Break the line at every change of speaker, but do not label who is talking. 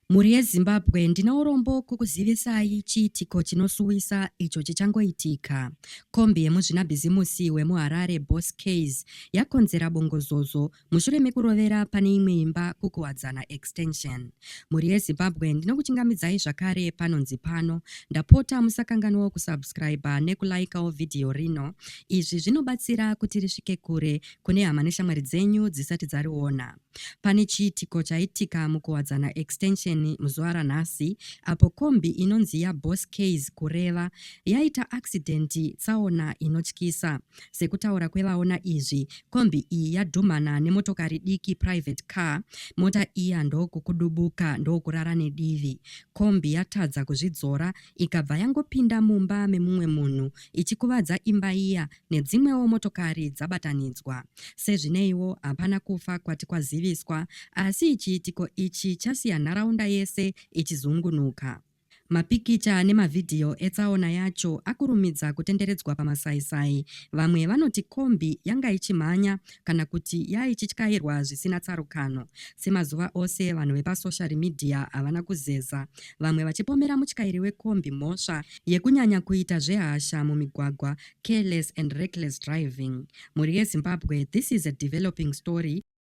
Mhuri yeZimbabwe, ndine urombo kukuzivisai chiitiko chinosuwisa icho chichangoitika. Kombi yemuzvinabhizimusi wemuHarare Boss Case yakonzera bongozozo mushure mekurovera pane imwe imba kuKuwadzana Extension. Mhuri yeZimbabwe, ndinokuchingamidzai zvakare panonzi pano. Ndapota musakanganwawo kusubscriber nekulaikawo vhidhiyo rino. Izvi zvinobatsira kuti risvike kure kune hama neshamwari dzenyu dzisati dzariona. Pane chiitiko chaitika muKuwadzana Extension muzuva ranhasi apo kombi inonzi yaBoss Case kureva yaita accident tsaona inotyisa. Sekutaura kwevaona izvi, kombi iyi yadhumhana nemotokari diki private car, mota iya ndokukudubuka ndokurara nedivi. Kombi yatadza kuzvidzora ikabva yangopinda mumba memumwe munhu ichikuvadza imba iya nedzimwewo motokari dzabatanidzwa. Sezvineiwo, hapana kufa kwati kwaziviswa, asi chiitiko ichi chasiya nharaunda yese ichizungunuka. Mapikicha nemavhidhiyo etsaona yacho akurumidza kutenderedzwa pamasaisai. Vamwe vanoti kombi yanga ichimhanya kana kuti yaichityairwa zvisina tsarukano. Semazuva ose, vanhu vepasoshari midhiya havana kuzeza, vamwe vachipomera mutyairi wekombi mhosva yekunyanya kuita zvehasha mumigwagwa, careless and reckless driving. Mhuri yeZimbabwe, this is a developing story.